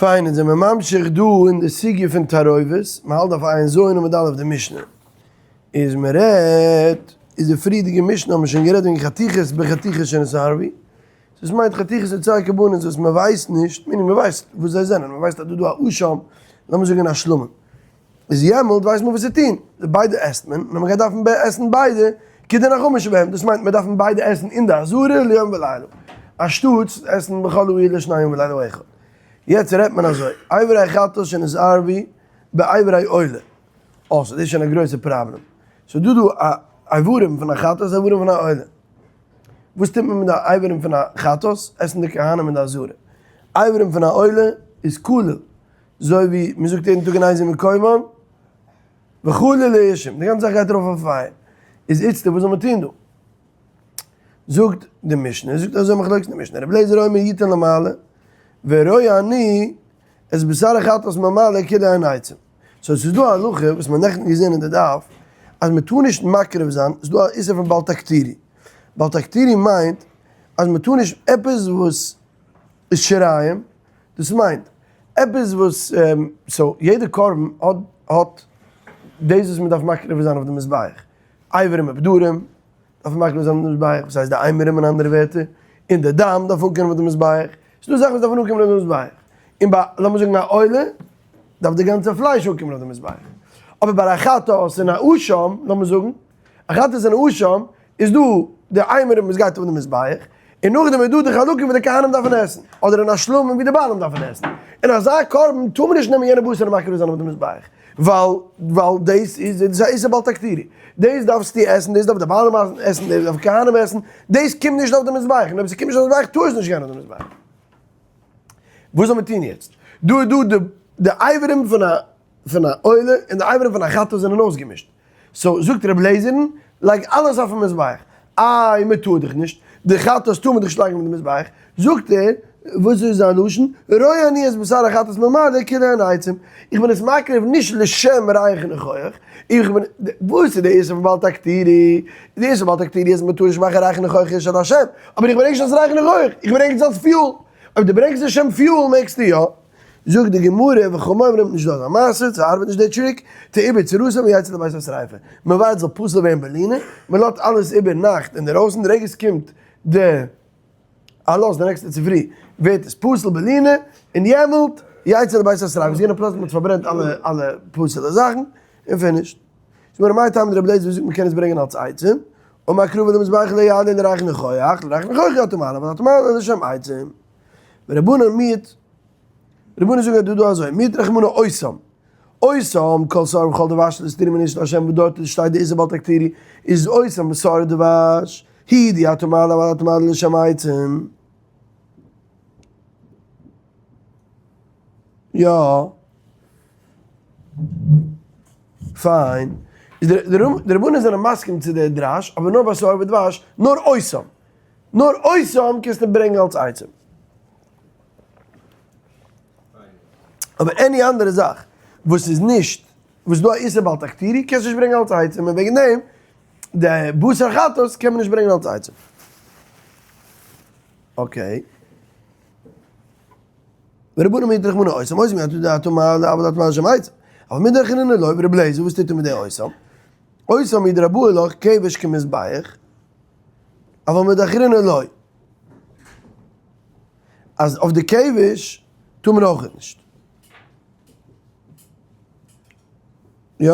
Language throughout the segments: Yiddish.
פיין, אונז זעמיר ממשיך דא אין די סוגיא פון תערובות, מען האלט דף ע"ז עמוד א' די משנה, איז מען רעדט, איז די פריערדיגע משנה האט מען שוין גערעדט וועגן חתיכות בחתיכות שנתערבו, דאס מיינט חתיכות לצורך קרבנות וואס מען ווייסט נישט, meaning מען ווייסט וואס זיי זענען, מען ווייסט אז דא דא א אשם, לאמיר זאגן א שלמים, איז יעמאלט ווייסט מען וואס צו טון, ביידע עסט מען, נאר מען גייט דארפן עסן ביידע כדין החמץ שבהם, דאס מיינט מען דארפן ביידע עסן אין די עזרה ליום ולילה, אנשטאטס עסן בכל העיר לשניים ולילה אחד. יעצט רעדט מען אזוי, אברי חטאת שנתערבו באברי עולה, אה סאו דאס איז שוין א גרויסע פראבלעם, סאו דא דא א אברים פון א חטאת אברים פון א עולה, וואס טוט מען מיט די אברים פון א חטאת, עסן די כהנים אין די עזרה, אברים פון א עולה איז כליל, אזוי ווי מען זאגט יעדן טאג אין איזה מקומן, וכו' לאישים, די גאנצע זאך גייט ארויף אויף פייער, איז איצטער וואס זאל מען טון דא? זאגט די משנה, זאגט אזוי מחלוקת די משנה, רבי אליעזר אומר יתן למעלה, ורואה אני את בשר החטאת ממלא כאילו הן עצים. so עס איז דא א הלכה וואס מען האט נעכטן געזען אין די דף, אז מען טאר נישט מקריב זיין, עס איז דא א איסור פון בל תקטירו, בל תקטירו מיינט אז מען טאר נישט עפעס וואס איז שיריים, דאס מיינט עפעס וואס, so יעדע קרבן האט האט דאס וואס מען דארף מקריב זיין אויף די מזבח, אברים ופדרים דארף מען מקריב זיין אויף די מזבח, וואס הייסט די אימורים אין אנדערע ווערטער, און די דם דארף אנקומען אויף די מזבח, ס'איז דא זאכן וואס דארפן אנקומען אויף די מזבח, און ביי לאמיר זאגן א עולה דארף די גאנצע פלייש אנקומען אויף די מזבח, אבער ביי א חטאת און א אשם, לאמיר זאגן א חטאת און א אשם, איז דא די אימורים וואס גייט אויף די מזבח, און נאכדעם איז דא די חלקים וואס די כהנים דארפן עסן, אדער אין א שלמים ווי די בעלים דארפן עסן. און אזא קרבן טאר מען נישט נעמען יענע בשר און מקריב זיין אויף די מזבח, ווייל ווייל דאס איז דאס איז א איסור בל תקטירו, דאס דארפסטו עסן, דאס דארף די בעלים עסן, דאס דארף כהנים עסן, דאס קומט נישט אויף די מזבח, און אויב ס'קומט נישט אויף די מזבח טאר עס נישט גיין אויף די מזבח. וואס זאל מען טון יעצט? דא איז דא די די אברים פון א פון א עולה און די אברים פון א חטאת זענען אויסגעמישט. so זאגט רבי לעזער'ן, לייג אלעס אויפן מזבח. איי מען טאר דאך נישט, די חטאת טאר מען דאך נישט לייגן אויף די מזבח. זאגט ער, וואס איז זיין לשון? רואה אני את בשר החטאת מלמעלה כאילו הן עצים. איך בין עס מקריב נישט לשם ריח ניחוח, איך בין, וואס איז די איסור פון בל תקטירו? די איסור בל תקטירו איז מען טאר נישט מאכן ריח ניחוח אשת השם, אבער איך ברענג נישט אלס ריח ניחוח, איך ברענג עס אלס fuel. אויב דו ברענגסט לשם fuel מעגסטו יא. זאגט די גמרא וחכמים אומרים נישט דא אזא מעשה, ס'ארבעט נישט די trick, תעובר צורתם ויצא לבית השריפה, מען ווארט זאל פסול ווערן בלינה, מען לאזט אלעס איבער נאכט אינדערויסן, די רגע עס קומט די עלות די נעקסטע צופרי ווערט עס פסול בלינה, און יעמאלט יצא לבית השריפה, איז יענע פלאץ מען האט פארברענט אלע אלע פסול'ע זאכן, און finished. זאגט גמרא מאי טעמא דרבי אליעזר וואס זאגט מען קען עס ברענגען אלס עצים, אמר הקרבה למזבח לא יעלה לריח ניחוח, לריח ניחוח אי אתה מעלה, אבל אתה מעלה לשם עצים. ורבנן מיעט, רבנן זאגן אז דא דא אזוי, מיעט רחמנא אותם, אותם כל שעור וכל דבש לא תקטירו מן האשה לה' וואס דארט שטייט די איסור בל תקטירו, איז אותם שעור ודבש, הוא דאי אתה מעלה אבל אתה מעלה לשם עצים. יא. פיין. איז די רבנן זענען מסכים צו די דרש, אבער נאר ביי שעור ודבש, נאר אותם. נאר אותם קענסטו ברענגען אלס עצים. אבער any אנדערע זאך וואס איז נישט, וואס איז דא א איסור בל תקטירו, קענסטו נישט ברענגען אלס עצים, און וועגן דעם די בשר חטאת קען מען נישט ברענגען אלס עצים. okay. ורבנן מיעטי רחמנא אותם, אותם אי אתה מעלה אבל אתה מעלה לשם עצים. אבל מידי אחרינא לא, ורבי אליעזר וואס טוט ער מיט די אותם? אותם הוא דרבעי לך כבש כמזבח. אבל מידי אחרינא לא. אז אויף די כבש טאר מען אויך נישט. יא?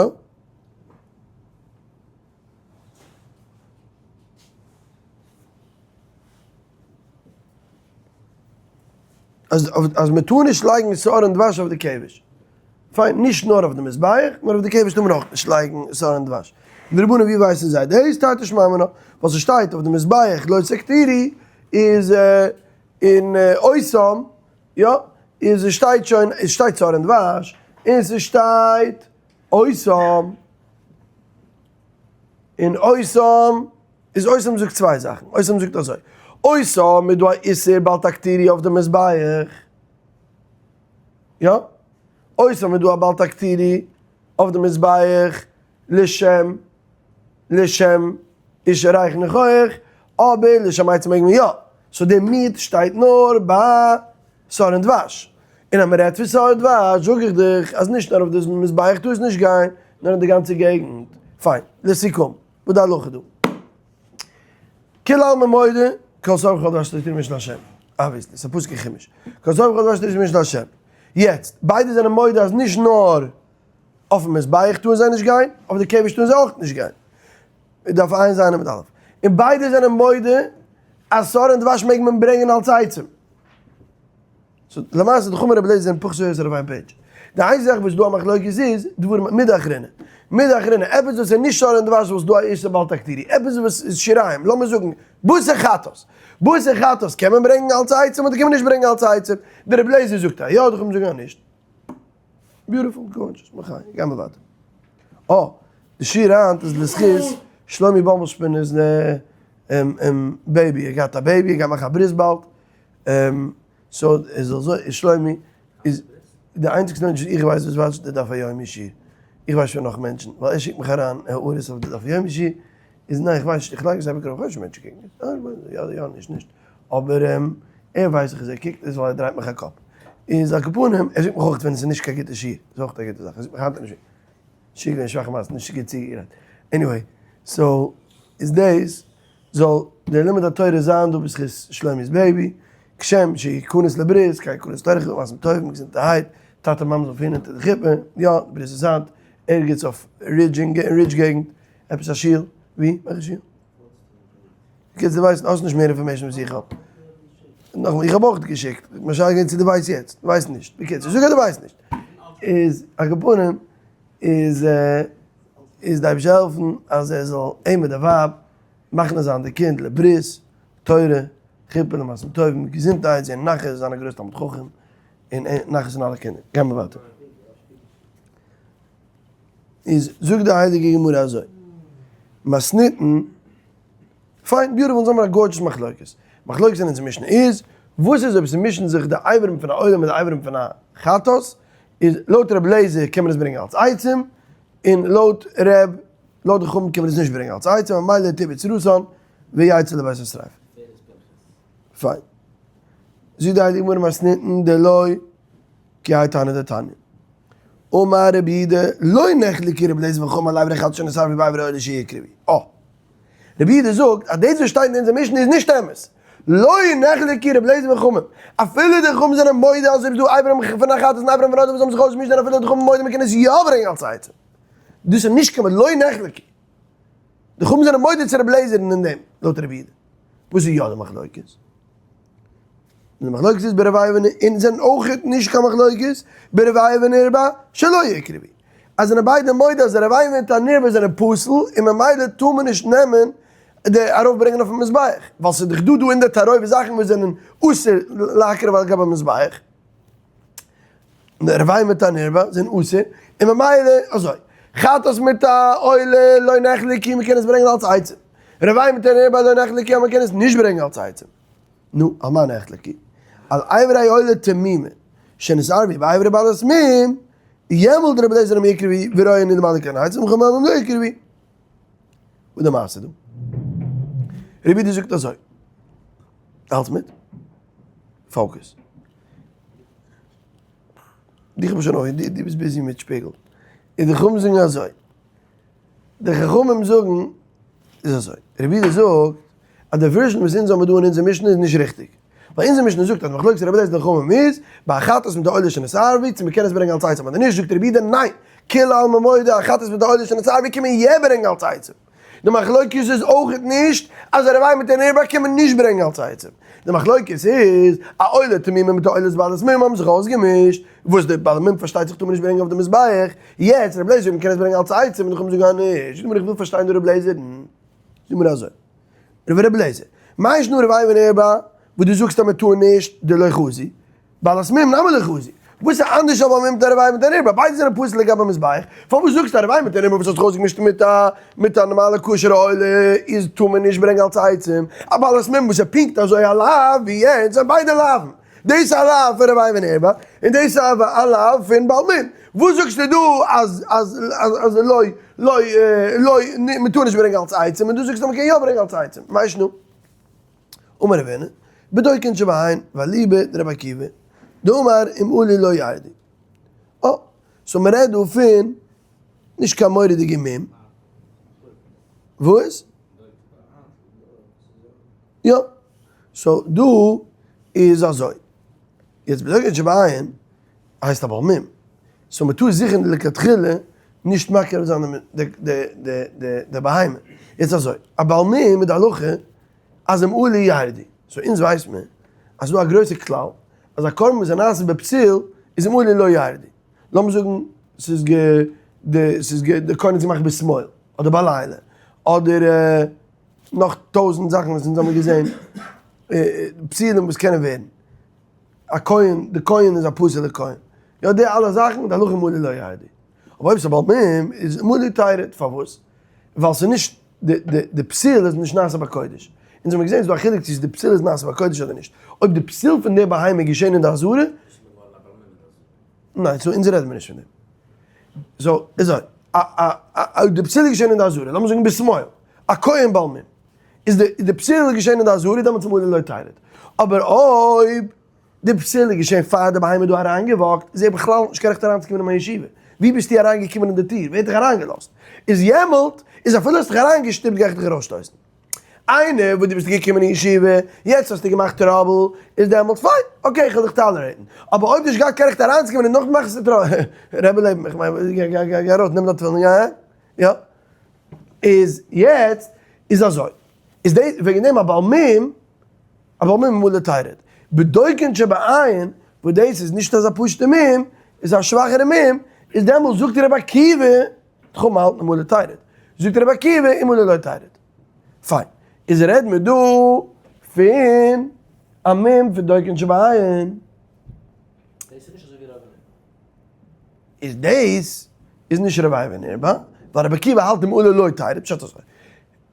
אז אז מען טאר נישט לייגן שאור און דבש אויף די כבש. פיין, נישט נאר אויף די מזבח, נאר אויף די כבש טאר מען אויך נישט לייגן שאור און דבש. און די רבנן ווי ווייסן זיי דאס? תרתי שמע מינה, ווייל ס'שטייט אויף די מזבח לא תקטירו איז אין אותם, יא, איז עס שטייט שוין, עס שטייט שאור און דבש, און ס'שטייט אותם, און אותם. איז אותם זאגט צוויי זאכן, אותם זאגט אזוי, אותם איז דא א איסור בל תקטירו אויף די מזבח, יא? אותם איז דא א בל תקטירו אויף די מזבח לשם לשם אשה ריח ניחוח, אבער לשם עצים מעג מען יא, so די מיעוט שטייט נאר ביי שאור און דבש. און אז מען רעדט פון שאור דבש זאג איך דיך אז נישט נאר אויף די מזבח טאר עס נישט גיין, נאר אין די גאנצע געגנט. פיין, לסיכום, וואס די הלכה דא? כולי עלמא מודה, כל שאור וכל דבש לא תתרום אשה להשם. obviously, ס'איז א פסוק אין חומש. כל שאור וכל דבש לא תתרום אשה להשם. יעצט, ביידע זענען מודה אז נישט נאר אויפן מזבח טארן זיי נישט גיין, אויף די כבש טארן זיי אויך נישט גיין. דף ע"ז עמוד א'. און ביידע זענען מודה אז שאור און דבש מעג מען ברענגען אלס עצים. so למעשה די חומר רבי אליעזר זענען פחות או יותר אויף איין page. די איינציגע זאך וואס איז דא א מחלוקת איז דברים מידי אחרינא. מידי אחרינא, עפעס וואס איז נישט שאור און דבש וואס איז דא א איסור בל תקטירו. עפעס וואס איז שיריים, לאמיר זאגן בשר חטאת. בשר חטאת קען מען ברענגען אלס עצים אדער קען מען נישט ברענגען אלס עצים. די רבי אליעזר זאגט אז יא, די חכמים זאגן אז נישט. beautiful, gorgeous, מחיה, גיימער ווייטער. אה, די שיעור היינט איז לזכות שלומי באמבלשפינער'ס baby, ער געהאט א baby, ער גייט מאכן א ברית באלד, so איז אזוי, איז שלומי איז די איינציגסטע מענטש וואס איך ווייס וואס watch ט די דף היומי שיעור, איך ווייס שוין נאך מענטשן, ווייל ער שיקט מיך אריין הערות אויף די דף היומי שיעור, איז ניין איך ווייס נישט, איך לייג עס אייביג ארויף, איך ווייס נישט מענטשן קוקן עס, יא יא נישט נישט, אבער ער ווייס איך אז ער קוקט עס ווייל ער דרייט מיך א קאפ, איז על כל פנים, ער זאגט מיך אויך ווען עס איז נישט קיין גוטע שיעור, איז אויך א גוטע זאך, ער זאגט מיך היינט נישט שיעור געווען שוואכע מעשה, נישט גוט צוגעגרייט, anyway, so איז דאס זאל דער לימוד התורה זיין דא בזכות שלומי'ס baby, כשם שיכנס לברית, כן יכנס לתורה חופה מעשים טובים, געזונטערהייט, טאטע מאמע זאלן פירן אונטער די חופה, יא, די ברית איז היינט, ערגעץ אויף Ridge Ridge געגנט, עפעס א שול, ווי? וועלכע שול? בקיצור דו ווייסט, האסט נישט מער information וואס איך האב. נאכאמאל, איך האב אויך געשיקט, משאר געווען צו דו ווייסט יעצט, דו ווייסט נישט, בקיצור, זאג אז דו ווייסט נישט. איז על כל פנים, איז איז די אייבערשטער העלפן אז ער זאל אים מיט די ווייב מכניס זיין די קינד לברית, תורה, חופה למעשים טובים, געזונטהייט, זען נחת, זיין א גרויס תלמיד חכם, און נחת פון אלע קינדער. גיימער ווייטער. איז זאגט די הייליגע גמרא אזוי, מתניתין, פיין, beautiful, אונז האבן א gorgeous מחלוקת. מחלוקת אין אונזער משנה איז, וואס איז אויב ס'מישן זיך די אברים פון א עולה מיט די אברים פון א חטאת, איז לויט רבי אליעזר קען מען עס ברענגען אלס עצים, און לויט ר' לויט די חכמים קען מען עס נישט ברענגען אלס עצים, ממילא תעובר צורתן ויצא לבית השריפה. פיין. זאגט די הייליגע גמרא מתניתין דלא כי האי תנא דתניא. אמר רבי יהודה לא נחלקו רבי אליעזר וחכמים על אברי חטאת שנתערבו באברי עולה שיקרבו. אה. רבי יהודה זאגט אז דאס וואס שטייט אין אונזער משנה איז נישט אמת. לא נחלקו רבי אליעזר וחכמים. אפילו די חכמים זענען מודה אז אויב איז דא אברים פון א חטאת און אברים פון עולה וואס האבן זיך אויסגעמישט זענען אפילו די חכמים מודה מ'קען עס יא ברענגען אלס עצם. דאס איז נישט קיין לא נחלקו. די חכמים זענען מודה צו רבי אליעזר'ן אין דעם, לויט רבי יהודה. וואס איז יא די מחלוקת? די מחלוקת איז ברבעי און זענען אויך נישט קיין מחלוקת ברבעי ונרבע שלא יקרבו. אז זענען ביידע מודה אז רבעי מיט א נרבע זענען פסול און ממילא טאר מען נישט נעמען די ארויף ברענגען אויפן מזבח, ווייל ס'איז דאך דא דא אין די תערובת זאכן וואס זענען אסור להקריב על גבי מזבח. רבעי מיט א נרבע זענען אסור, און ממילא אזוי. חטאת מיט א עולה לא נחלקו מ'קען עס ברענגען אלס עצים. רבעי מיט א נרבע לא נחלקו אז מ'קען עס נישט ברענגען אלס עצים. נו, על מה נחלקו? על אברי עולה תמימה, שנתערבו באברי בעלת מום, יעמאלט רבי אליעזר אומר יקרבו ורואין דמעלה כהן עצים וחכמים אומרים לא יקרבו. וואס די מעשה דא? רבי יהודה זאגט אזוי, האלטס מיט? focus. דיך האב איך שוין אויך, דו ביסט busy מיט שפיגל. און די חכמים זאגן אזוי, די חכמים זאגן איז אזוי, רבי יהודה זאגט אז די version וואס אונז האבן דא אין אונזער משנה איז נישט ריכטיג, ווייל אונזער משנה זאגט אז מחלוקת רבי אליעזר און חכמים איז ביי א חטאת מיט די עולה שנתערבו צו מ'קען עס ברענגען אלס עצם אדער נישט, זאגט רבי יהודה ניין, כולי עלמא מודה א חטאת מיט די עולה שנתערבו קען מען יא ברענגען אלס עצם. די מחלוקת איז אויכעט נישט אז א רבעי מיט א נרבע קען מען נישט ברענגען אלס עצם. די מחלוקת איז א עולה תמימה מיט א עולת בעלת מום האבן זיך אויסגעמישט, וואס די בעל מום פארשטייט זיך טאר מען נישט ברענגען אויף די מזבח, יעצט רבי לעזער מ'קען עס ברענגען אלס עצם און די חכמים זאגן אז נישט, זאג מיר איך וויל פארשטיין די רבי לעזער'ן, זאג מיר אזוי, רבי לעזער, מאי שנא רבעי ונרבע וואס דו זאגסט אז מ'טאר נישט דלא חזי, בעלת מום נמי לא חזי. וואס איז אנדערש א בעל מום מיט א רבעי מיט א נרבע? ביידע זענען פסול לגבי מזבח. פארוואס זאגסטו א רבעי מיט א נרבע וואס האט זיך אויסגעמישט מיט א מיט א נארמאלע כשר'ע עולה איז טאר מען נישט ברענגען אלס עצם? א בעלת מום וואס איז פונקט אזוי א לאו ווי יענץ זענען ביידע לאוו'ן. דאס איז א לאו פון רבעי ונרבע און דאס איז א לאו פון בעל מום. וואס זאגסטו דא אז אז אז לא לא לא מען טאר נישט ברענגען אלס עצם און דא זאגסטו אז מען קען יא ברענגען אלס עצם? מאי שנא? אמר רב הונא, בדוקין שבהן ואליבא דרבי עקיבא. דאמר אם עלה לא ירדו. אה, so מ'רעדט דא פון נישט קיין מורא'דיגע מום. וואס? יא. so דא איז אזוי. יעצט בדוקן שבעין הייסט א בעל מום. so מ'טאר זיכער לכתחילה נישט מקריב זיין די בהמה. יעצט אזוי, א בעל מום איז די הלכה אז אם עלה ירדו. so אונז ווייסט מען אז ס'דא א גרויסע כלל אז א קרבן וואס איז נעשה בפסול איז אם עלה לא ירדו. לאמיר זאגן ס'איז גע די ס'איז גע די קרבן איז געמאכט בשמאל אדער בלילה אדער נאך טויזנט זאכן וואס אונז האבן געזען פסולים וואס קענען ווערן. א כהן, די כהן איז א פסול'ע כהן. יא די אלע זאכן די הלכה אם עלה לא ירדו. אבער אויב ס'איז א בעל מום איז אם עלה תרד. פארוואס? ווייל ס'איז נישט די די די פסול איז נישט נעשה בקודש. אונז האבן געזען ס'איז דא א חילוק צו די פסול איז נעשה בקודש אדער נישט. אויב די פסול פון די בהמה איז געשען אין די עזרה. ניין, so אונז רעדן מיר נישט פון דעם. so איז אזוי, א א א אויב די פסול איז געשען אין די עזרה, לאמיר זאגן בשמאל, א כהן בעל מום, איז די די פסול איז געשען אין די עזרה, דעמאלטס אם עלה לא תרד. אבער אויב די פסול איז געשען פאר די בהמה איז דא אריינגעוואקט, איז ער בכלל נישט קיין רעכט אריינצוקומען אין מיין ישיבה. ווי ביסטו אריינגעקומען אין די טיר? ווער האט דיך אריינגעלאזט? איז יעמאלט, איז אפילו האסט דיך אריינגעשטופט גיי איך דיך ארויסשטויסן. איינער וואס דו ביסט געקומען אין ישיבה, יעצט האסטו געמאכט trouble, איז דעמאלטס פיין, okay איך וועל דיך tolerate ן, אבער אויב דו האסט געהאט קיין רעכט אריינצוקומען און נאכדעם מאכסטו trouble, רבי לעבן, איך מיין, גיי ארויס, נעם דיין תפילין, גיי אהיים, יא, איז יעצט איז אזוי, איז די, וועגן דעם א בעל מום, א בעל מום אם עלה תרד, בדוקן שבעין, וואס דאס איז נישט אזא פשוטע מום, איז א שוואכערע מום, איז דעמאלטס זאגט רבי עקיבא, תחום האלט אם עלה תרד. זאגט רבי עקיבא אם עלה לא תרד. פיין. איז רעד מיר דא פון א מום פון דוקן שבעין. דאס איז נישט אזוי ווי רבי נרבא. איז דאס איז נישט רבי ונרבא, ווייל רבי עקיבא האלט אם עלה לא תרד, פשט אזוי.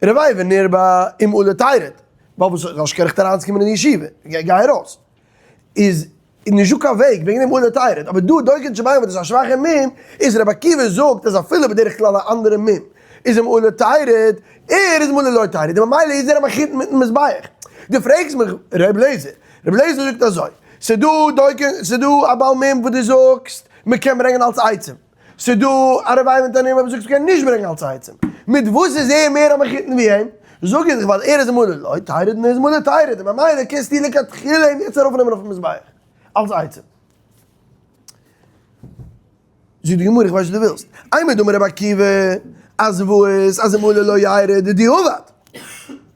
רבי ונרבא אם עלה תרד. ווייל וואס האסט קיין רעכט אריינצוקומען אין ישיבה. גיי ארויס. איז נישט דא קיין וועג וועגן דעם אם עלה תרד, אבער דא דוקן שבעין וואס איז א שוואכע מום, איז רבי עקיבא זאגט אז אפילו בדרך כלל א אנדערע מום איז אם עלה תרד, ער איז אם עלה לא תרד, און ממילא איז ער א מחותן מיטן מזבח. דו פרעגסט מיך ר' לעזער, ר' לעזער זאגט אזוי, ס'דא דוקן, ס'דא א בעל מום וואס דו זאגסט מ'קען ברענגען אלס עצם, ס'דא א רבי מיט א נעמען וואס זאגט מ'קען נישט ברענגען אלס עצם. מיט וואס איז ער מער א מחותן ווי אים? זאג איך ווייל ער איז אם עלה לא תרד און ער איז אם עלה תרד און ממילא קענסטו לכתחילה אים יעצט ארויפנעמען אויפן מזבח אלס עצם. זאגט די גמרא איך ווייס וואס דו ווילסט. אימר דאמר רבי עקיבא אז וואס אז אם עלה לא ירד דיעבד.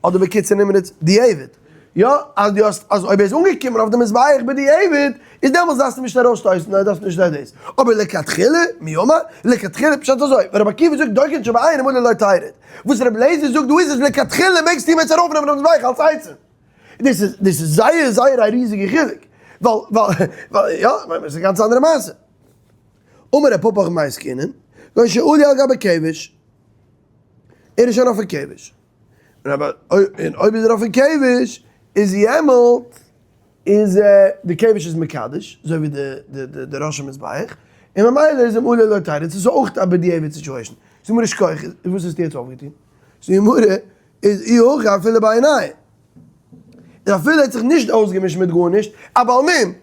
אדער בקיצור נמרץ דיעבד. יא, אז דו האסט, אז אויב ער איז אנגעקומען אויף די מזבח בדיעבד, איז דעמאלטס דארפסטו נישט ארויסשטויסן, אדער דארפסטו נישט דאס. אבער לכתחילה, מי אמר? לכתחילה פשט אזוי, ווען רבי עקיבא זאגט דוקן שבעין אם עלה לא תרד, וואס רבי אליעזר זאגט דא איז אז לכתחילה מעגסטו אים יעצט ארויפנעמען אויף מזבח אלס עצם. דאס איז, דאס איז זייער זייער א ריזיגע חילוק. ווייל, ווייל, ווייל, יא, כ'מיין, עס איז א גאנץ אנדערע מעשה. אמר רב פפא במאי עסקינן, כגון שעלה על גבי כבש, ער איז שוין אויפן כבש. און אויב איז ער אויפן כבש, איז יעמאלט איז די כבש איז מקדש, אזוי ווי די ראש המזבח, און ממילא איז אם עלה לא תרד, ס'איז אויך א בדיעבד situation. זאג מיר נישט כח, וואס האסטו יעצט אויפגעטון? זאגט די גמרא, איז אי הכי אפילו בעיניה. איז אפילו ער האט זיך נישט אויסגעמישט מיט גארנישט, א בעל מום,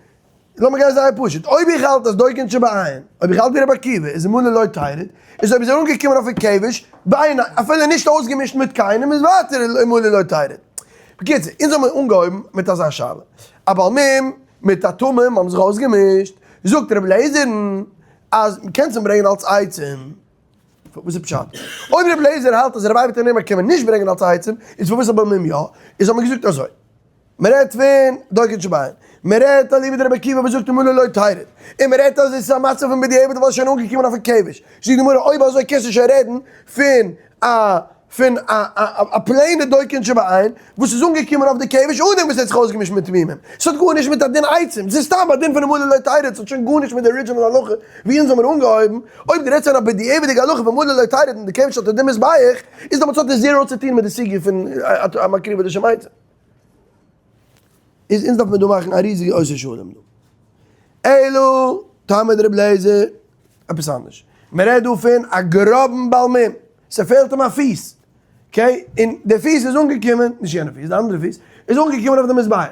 לאמיר גיין זייער פשוט, אויב איך האלט אז דוקן שבעין, אויב איך האלט ווי רבי עקיבא, איז אם עלה לא תרד, איז אויב איז ער אנגעקומען אויפן כבש, בעין, אפילו נישט אויסגעמישט מיט קיינעם, איז ווייטער אם עלה לא תרד. בקיצור, אונז האבן אנגעהויבן מיט אזא שאלה. א בעל מום מיט א תמים האבן זיך אויסגעמישט, זאגט רבי אליעזר'ן אז מ'קען עס אים ברענגען אלס עצם. וואס איז פשט? אויב רבי אליעזר האלט אז רבי אייבערשטער נאמר קען מען נישט ברענגען אלס עצם, איז פארוואס א בעל מום יא? איז האט מען געזאגט אזוי. מען רעדט פון דוקן שבעין, מען רעדט אליבא דרבי עקיבא וואס זאגט אם עלה לא תרד, און מען רעדט אז עס איז א מצב פון בדיעבד ווייל עס איז שוין אנגעקומען אויפן כבש, זאגט די גמרא אויב אזוי קענסטו שוין רעדן פון א פון א א plain ע דוקן שבעין וואס איז אנגעקומען אויף די כבש אן דעם וואס ער האט זיך אויסגעמישט מיט תמימים, עס האט גארנישט מיט א דין עצם, עס איז סתם א דין פון אם עלה לא תרד, עס האט שוין גארנישט מיט די original הלכה ווי אונז האמיר אנגעהויבן, אויב דו רעדסט פון א בדיעבד'יגע הלכה פון אם עלה לא תרד און די כבש האט א דין מזבח, איז דעמאלטס האט עס zero צו טון מיט די סוגיא פון א מקריב לשם עצם. איז אונז דארף מען דא מאכן א ריזיגע עושה שלום דא. אלא טעמא דרבי אליעזר, עפעס אנדערש. מען רעדט דא פון א גראבן בעל מום, ס'פעלט אים א פיס, okay, און די פיס איז אנגעקומען, נישט יענע פיס, די אנדערע פיס, איז אנגעקומען אויף די מזבח.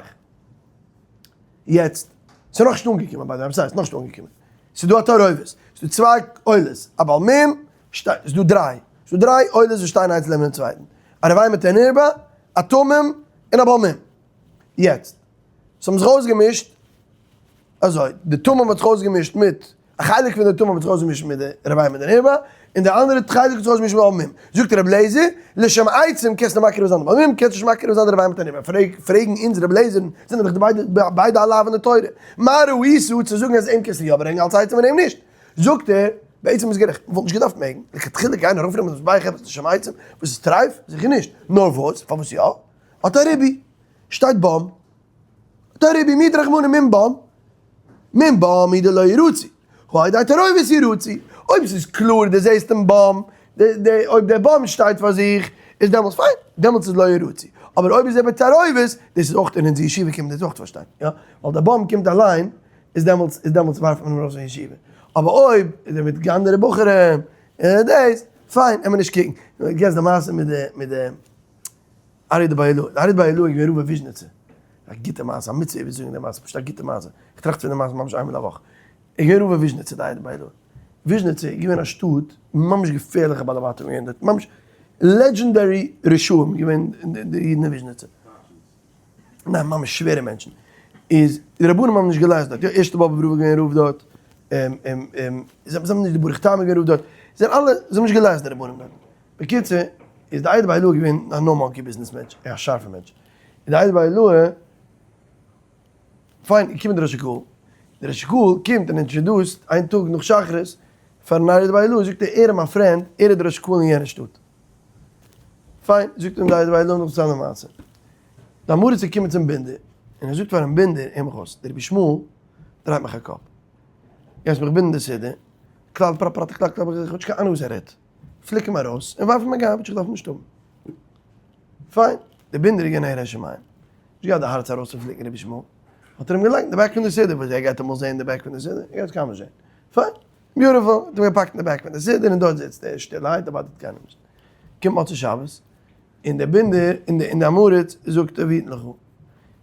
יעצט. ס'איז נאכנישט אנגעקומען ביי די, ס'איז נאכנישט אנגעקומען. ס'איז דא א תערובת, ס'איז דא צוויי עולות, א בעל מום, ס'איז דא דריי, ס'איז דא דריי עולות וואס שטייען איינס לעבן דעם צווייטן, א רבעי מיט א נרבע, א תמים, און א בעל מום. יעצט, ס'האבן זיך אויסגעמישט אזוי, די תמים האט זיך אויסגעמישט מיט, א חלק פון די תמים האט זיך אויסגעמישט מיט די רבעי מיט די נרבע, און די אנדערע חלק האט זיך אויסגעמישט מיט בעל מום. זאגט רבי אליעזר, לשם עצים קענסטו מקריב זיין די בעל מום, קענסט נישט מקריב זיין די רבעי מיט די נרבע. פרעגן אונז רבי אליעזר'ן, זענען דאך די ביידע ביידע א לאו אין די תורה, מה ראית צו זאגן אז אים קענסטו יא ברענגען אלס עצים און אים נישט? זאגט ער, בעצם איז גערעכט, מ'וואלט נישט געדארפט מעגן, לכתחילה גיין ארויפנעמען דאס מזבח עפעס לשם עצים וואס איז טרייף? זיכער נישט, נאר וואס? פארוואס יא? האט א ריבוי, שטייט בם, האט א ריבוי מיעוט רחמנא מום בם, מום בם איז דלא ירצו, הא על ידי תערובת ירצו, אויב ס'איז קלאר די זעסט דעם בם, אויב דער בם שטייט פאר זיך, איז דעמאלטס פיין, דעמאלטס איז לא ירצו, אבער אויב איז ער בתערובת, דאס איז אויך אין אונזער ישיבה קען מען דאס אויך פארשטיין, יא, ווייל דער בם קומט אליין, איז דעמאלטס איז דעמאלטס ווארפט מען אים ארויס פון ישיבה, אבער אויב איז ער מיט אנדערע בחורים, און דאס, פיין, עמער נישט קוקן, דו קענסט די מעשה מיט די מיט די אריה דבי עילאי, די אריה דבי עילאי איז געווען רב אין וויזשניצע, א גוטע מעשה, א מצוה איבערצוזאגן די מעשה, פשוט א גוטע מעשה, איך טראכט פון די מעשה ממש איינמאל א וואך, איז געווען רב אין וויזשניצע די אריה דבי עילאי, וויזשניצע איז געווען א שטאט, ממש געפערליכע בעלי בתים געווען דארט, ממש legendary רשעים געווען די אידן אין וויזשניצע. ניין ממש שווערע מענטשן, איז די רבנים האבן נישט געלאזט דארט, יא ערשטע באבוב רב איז געווען רב דארט, זיי האבן נישט די ברוך טעם איז געווען רב דארט, זיי זענען אלע, זיי האבן נישט געלאזט די רבנים דארט, בקיצור איז די איידעם ביי הילולא געווען א no monkey business מענטש, א שארפע מענטש, איז די איידעם ביי הילולא, פיין געקומען די ראש הקהל, די ראש הקהל קומט און introduce ט איין טאג נאך שחרית פארן איידעם ביי הילולא, זאגט ער ער איז מיין friend, ער איז די ראש הקהל אין יענע שטאט. פיין, זאגט אים די ווייל לאמיר זיך צוזאמען מעשה. די עם הארץ איז געקומען צום בינדער, און ער זאגט פארן בינדער, הער מיך אויס, דער רבי ישמעאל דרייט מיך א קאפ. גייסט מיך בינדן די סידור, כלל פרט פרט כלל כלל, איך האב נישט קיין אהנונג וואס ער רעדט. פליק אים ארויס און ווארף אים א garbage, איך דארף אים נישט האבן. פיין, דער בינדער איז געווען א ירא שמים. נישט געהאט די הארץ ארויסצופליקן רבי ישמעאל. האט ער אים געלייגט אין די back פון די סידור, וואס ער גייט אמאל זען די back פון די סידור? ער גייט עס קיינמאל נישט זען. פיין. beautiful, האט אים געפאקט אין די back פון די סידור און דארט זיצט ער שטילערהייט ער באדערט קיינעם נישט. קומט מוצאי שבת און דער בינדער און די עם הארץ זאגט ער ויתן לך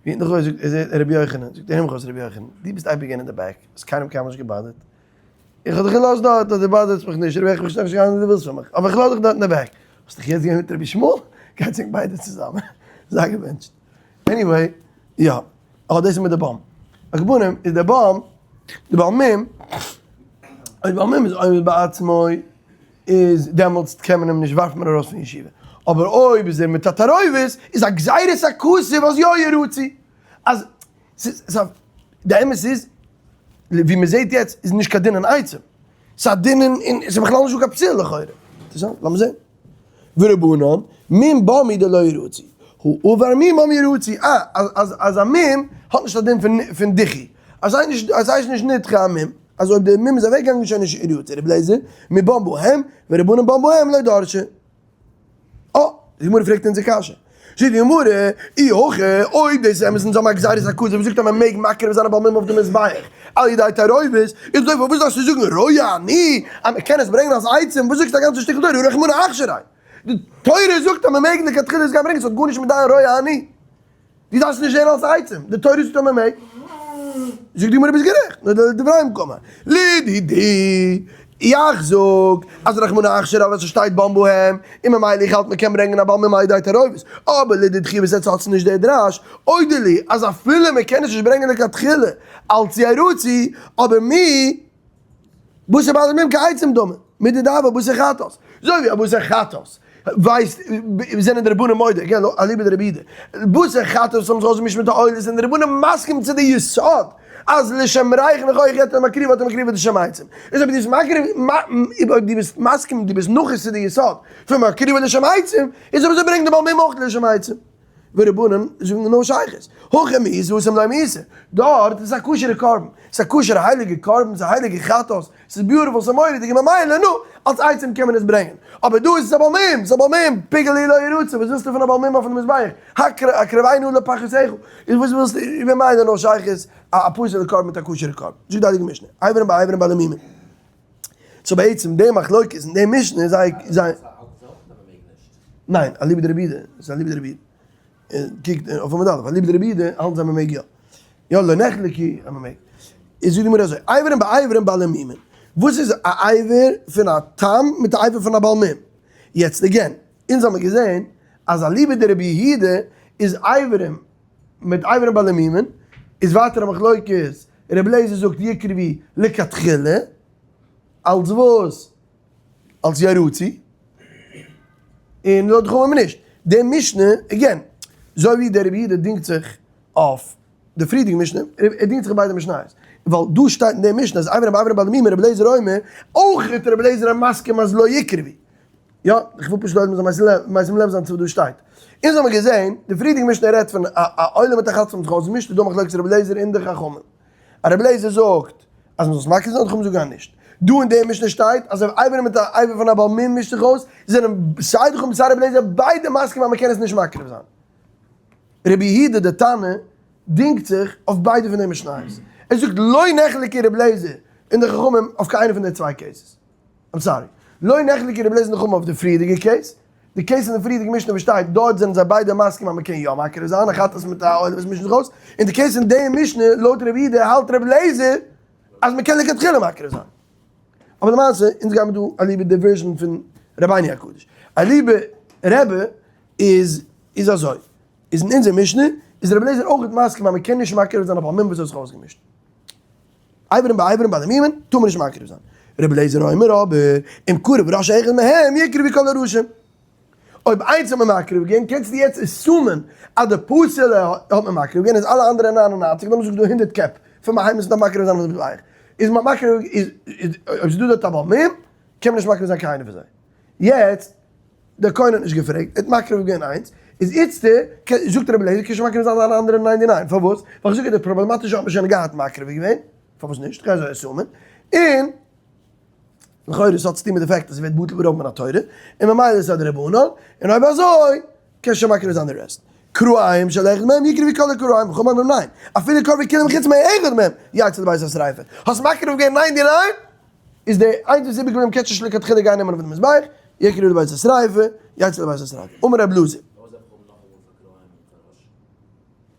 ויתן לך זאגט ער רבי יוחנן זאגט ער הער מיך אויס רבי יוחנן דו ביסט אייביג געווען אין די back האסט קיינעם קיינמאל נישט געבאדערט איך האב דיך געלאזט דארט אז דו באדערסט מיך נישט רבי איך פארשטיי נישט וואס דו ווילסט פון מיך אבער איך לאז דיך דארט אין די back האסט דיך יעצט געווען מיט רבי ישמעאל גייטס ענק ביידע צוזאמען זיי געבענטשט anyway יא. אה דאס איז מיט די באם. על כל פנים איז די באם, די בעל מום, אויב בעל מום איז עומד בעצמו איז דעמאלטס קען מען אים נישט ווארפן מען ארויס פון ישיבה. אבער אויב איז ער מיט א תערובת איז א גזירת הכתוב אז יא ירצו. אז ס'איז א, די אמת איז ווי מען זעט יעצט איז נישט קיין דין אין עצם. ס'איז א דין אין, ס'איז בכלל נישטא קיין פסול לכאורה. אינטערעסאנט, לאמיר זען. ורבנן, מום בם הוא דלא ירצו, הא אבר מום בם ירצו, אה, אז אז א מום האט נישט א דין פון פון דיחוי, אז זיי נישט אז זיי איז נישט נדחה א מום, אז אויב די מום איז אוועק געגאנגען איז שוין נישט ירצו, רבי אליעזר, מבם בהם, ורבנן בם בהם לא דרשי. אה, די גמרא פרעגט אונזער קשיא. זאגט די גמרא, אי הכי, אויב דאס איז אמת אונז האבן א גזירת הכתוב וואס זאגט אז מען מעג מקריב זיין א בעל מום אויף די מזבח על ידי תערובת, איז אויב פארוואס דארפסטו זאגן רואה אני אז מען קען עס ברענגען אלס עצים, וואס זאגסטו א גאנצע שטיקל תורה רחמנא אכשריה? די תורה זאגט אז מען מעג לכתחילה עס גיין ברענגען, ס'האט גארנישט מיט דיין רואה אני. דו דארפסט נישט זען אלס עצים, די תורה זאגט אז מען מעג. זאגט די גמרא ביסט גערעכט, נאר לדבריהם קאמר. לדידי, איך זאג אז רחמנא אכשר אלעס וואס שטייט בם בהם, און ממילא איך האלט מען קען ברענגען א בעל מום על ידי תערובת, אבער לדידכי וואס עטס האטס נישט דער דרש, אודה לי אז אפילו מען קען עס נישט ברענגען לכתחילה אלץ ירצו, אבער מי בשר בעלי מום כעצים דומה, מדדהוה בשר חטאת, אזוי ווי א בשר חטאת ווייסט זענען די רבנים מודה, כן, אליבא דרבי יהודה, בשר חטאת האבן זיך אויסגעמישט מיט די עולות זענען די רבנים מסכים צו די יסוד אז לשם ריח ניחוח אתה מקריב אתה מקריב לשם עצים, איז אויב דו ביסט מקריב אויב דו ביסט מסכים דו ביסט נחוש צו די יסוד פון מקריב לשם עצים, איז אויב אזוי ברענג די בעל מום אויך לשם עצים. ורבנן זאגן נאר שייכות, הכא מיתה התם לא מיתה, דארט איז א כשר'ע קרבן, ס'איז א כשר'ע הייליגע קרבן, ס'איז א הייליגע חטאת, ס'איז beautiful, ס'איז מורא'דיג, און ממילא נו, אלס עצים קען מען עס ברענגען. אבער דא איז עס א בעל מום, ס'איז א בעל מום, פיגול הוא לא ירצה, וואס ווילסטו פון א בעל מום אויפן מזבח, הקרבנו לפחותיך, איז וואס ווילסטו, ממילא נאר שייכות א פסול'ע קרבן מיט א כשר'ע קרבן. זאגט די הייליגע משנה, אברים באברים בעלי מומין. so בעצם די מחלוקת אין די משנה איז זייער. ניין, אליבא דרבי יהודה, ס'איז אליבא דרבי יהודה. קוק אויף עמוד א', אליבא דרבי יהודה האלט זיי מ'מעג יא. יא, לא נחלקו אז מ'מעג. איז זאגט די גמרא אזוי, אברים באברים בעלי מומין, וואס איז א אבר פון א תם מיט א אבר פון א בעל מום? יעצט again, אונז האמיר געזען אז אליבא דרבי יהודה איז אברים מיט אברים בעלי מומין, איז ווייטער א מחלוקת, רבי אליעזר זאגט יקרבו לכתחילה, אלס וואס? אלס ירצו, און לויט די חכמים נישט. די משנה, again, אזוי ווי דער רבי יהודה דינגט זיך אויף די פריערדיגע משנה, ער דינגט זיך אין ביידע משניות, ווייל דא שטייט אין די משנה אז אברים באברים בעלי מומין רבי אליעזר אומר, אויך איז רבי אליעזר מסכים אז לא יקרבו. יא, איך וויל פשוט לויט משים לב זיין צו וואס דא שטייט. אונז האמיר געזען, די פריערדיגע משנה רעדט פון א עולה מיט א חטאת האבן זיך אויסגעמישט, איז דא מחלוקת רבי אליעזר און די חכמים. אז רבי אליעזר זאגט אז מ'זאל עס מקריב זיין, די חכמים זאגן אז נישט. דא אין די משנה שטייט אז אויב אבר מיט א אבר פון א בעל מום מישט זיך אויס, זענען סיי די חכמים סיי רבי אליעזר ביידע מסכים אז מ'קען עס נישט מקריב זיין. רבי יהודה די תנא דינגט זיך אויף ביידע פון די משניות. ער זאגט לא נחלקו רבי אליעזר און די חכמים אויף קיין איינע פון די צוויי cases. I'm sorry. לא נחלקו רבי אליעזר און די חכמים אויף די פריערדיגע case. די case אין די פריערדיגע משנה וואס שטייט דארט זענען זיי ביידע מסכים אז מ'קען יא מקריב זיין א חטאת מיט א עולה וואס מישן זיך אויס. און די case אין די משנה לויט רבי יהודה האלט רבי אליעזר אז מ'קען לכתחילה מקריב זיין. אבער למעשה אונז גיימער דא אליבא די version פון רבינו הקדוש. אליבא רבי איז איז אזוי, איז אין אונזער משנה איז רבי אליעזר אויך מסכים אז מ'קען נישט מקריב זיין אויף א מום וואס האט זיך אויסגעמישט. אברים באברים בעלי מומין טאר מען נישט מקריב זיין. רבי אליעזר אומר אבער, אם קרב ראש אחד מהם יקרבו כל הראשים. אויב איינס האט מען מקריב געווען קענסטו יעצט assume ען אז די פסול'ע האט מען מקריב געווען איז אלע אנדערע 99, לאמיר זאגן ס'איז דא 100 קעפ פון בהמות מ'דארף מקריב זיין אויף די מזבח, איז מען מקריב איז אויב ס'איז דא דארט א בעל מום קען מען נישט מקריב זיין קיין איינע פון זיי. יעצט דער כהן האט נישט געפרעגט, ער האט מקריב געווען איינס, איז איצטער זאגט רבי אליעזר קען שוין מקריב זיין אלע אנדערע 99, פארוואס? ווייל איך זאג אז די פראבלעמאטישע האט מען שוין געהאט מקריב געווען, פארוואס נישט? כ'גיי אזוי assume ען, און לכאורה עס האט צוטון מיט די fact אז עס ווערט בטל ברוב מן התורה, און ממילא איז עס א דרבנן, און אויב אזוי קען שוין מקריב זיין די rest. כרעים של אחד מהם יקרבו כל הכרעים, וחכמים אומרים ניין, אפילו קרבו כולם חוץ מאחד מהם יצא לבית השריפה. האסט מקריב געווען 99? איז די איינס וואס איז איבערגעבליבן קענסטו נישט לכתחילה גיין נעמען אויף די מזבח, יקרבו לבית השריפה, יצא לבית השריפה. אמר רב אלעזר.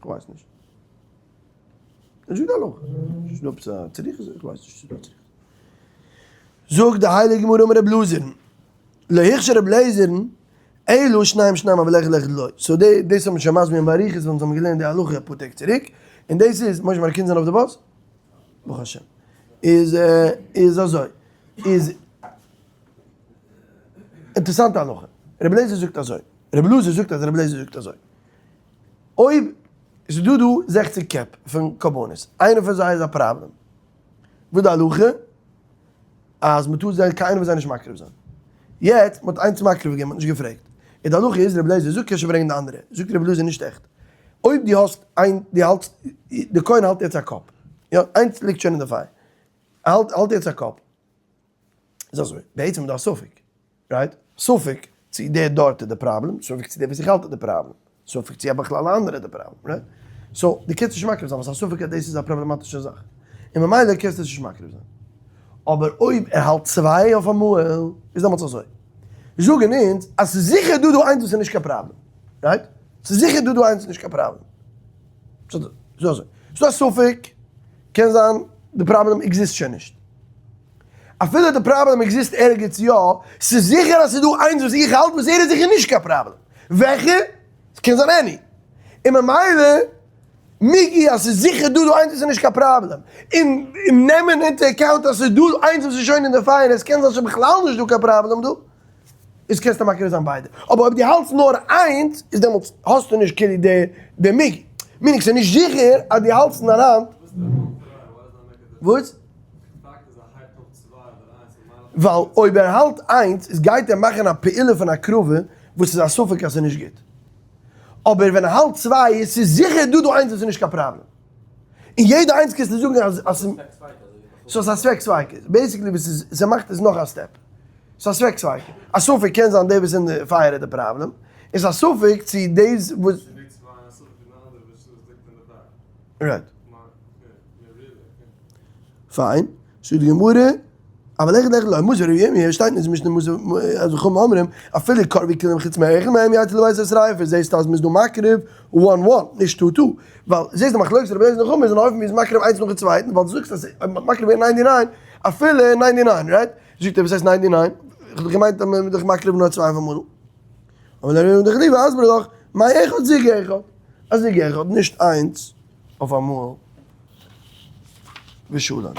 כ'ווייס נישט. זאגט די הלכה. ס'איז דא עפעס א צריכות? איך ווייס נישט צו ס'איז דא א צריכות. זאגט די הייליגע גמרא אמר רב אלעזר, לא הכשיר רב אלעזר אלא שניים שניים אבל אחד אחד לא. so די דאס האט מען שוין מסביר געווען באריכות ווען אונז האבן געלערנט די הלכה אפאר טעג צוריק, און דאס איז, משה מיינע קינדער זענען אויף די באס? ברוך השם. איז איז אזוי, איז אינטערעסאנטע הלכה. רבי אליעזר זאגט אזוי, רבי אלעזר זאגט אז רבי אליעזר זאגט אזוי. אויב עס איז דא דא 60 קעפ פון קרבנות, איינער פון זיי איז א פראבלעם, וואס די הלכה? אז מען טאר זיי קיינער פון זיי נישט מקריב זיין. יעצט, מען האט איינס מקריב געווען, מען האט נישט געפרעגט. און די הלכה איז, רבי אליעזר זאגט קענסט שוין ברענגען די אנדערע. זאגט רבי אלעזר נישט עכט. אויב דו האסט איין, דו האלטסט, די כהן האלט יעצט א קאפ. יא, איינס ליגט שוין אין די פייער. ער האלט, האלט יעצט א קאפ. איז אזוי, בעצם איז דא א ספק, right? ספק צו דער דארט איז די פראבלעם, ספק צו דער וואס איך האלט איז די פראבלעם, ספק צו בכלל א אנדערע איז די פראבלעם, right? so, דו קענסט נישט מקריב זיין ווייל ס'איז א ספק אז דאס איז א פראבלעמאטישע זאך. און ממילא קענסטו עס נישט מקריב זיין. אבער אויב ער האלט צוויי אויף אמאל, איז דעמאלטס אזוי. זאגן אונז אז ס'איז זיכער דא דא איינס וואס איז נישט קיין פראבלעם, right? ס'איז זיכער דא דא איינס וואס איז נישט קיין פראבלעם. ס'איז אזוי. ס'איז דא א ספק, קען זיין די פראבלעם exist שוין נישט. אפילו די פראבלעם exist ערגעץ יא, ס'איז זיכער אז ס'איז דא איינס וואס איך האלט וואס ער איז זיכער נישט קיין פראבלעם. וועלכע? ס'קען זיין any. און ממילא מיגו אז ס'איז זיכער דא דא איינס וואס איז נישט קיין פראבלעם. און נעמען into account אז ס'איז דא איינס וואס איז שוין אין די פייער און עס קען זיין ס'איז בכלל נישט דא קיין פראבלעם דא, איז קענסטו מקריב זיין ביידע. אבער אויב דו האלטסט נאר איינס, איז דעמאלטס האסטו נישט כאילו די מיגו. meaning ס'איז נישט זיכער אז דו האלטסט אין דיין האנט. וואס? ווייל אויב ער האלט איינס איז גייט ער מאכן א פעולה פון הקרבה וואס איז א ספק אז ס'איז נישט גוט. אבער ווען ער האלט צוויי איז ס'איז זיכער דא דא איינס וואס איז נישט קיין פראבלעם. און יעדע איינס קענסטו זאגן אז אז ס'איז א ספק ספיקא. basically וואס איז ס'מאכט איז נאך א step. ס'איז א ספק ספיקא. א ספק קען זיין דער וואס איז אין די פייער איז די פראבלעם. איז א ספק צו דאס וואס. right. פיין. זאגט די גמרא. אבל אחד אחד לא, מותיב רבי ירמיה, שטייט אין די משנה מותיב אז וחכמים אומרים, אפילו קרבו כולם חוץ מאחד מהם יצא לבית השריפה, זעהסטו אז מ'איז דא מקריב one one, נישט two two, ווייל זעהסט די מחלוקת רבי אליעזר און חכמים איז אין אופן ווי מ'איז מקריב איינס נאכן צווייטן, ווייל דו זאגסט אז אויב מ'האט מקריב געווען ninety nine, אפילו ninety nine, right? זאגט ער וואס הייסט ninety nine? איך האב דאך געמיינט אז מ'איז דאך מקריב נאר צוויי אויף אמאל. אבער דער רבי דחליבה הסברה דאך, מאי אחד זוג אחד, א זוג אחד, נישט איינס אויף אמאל. ושלום.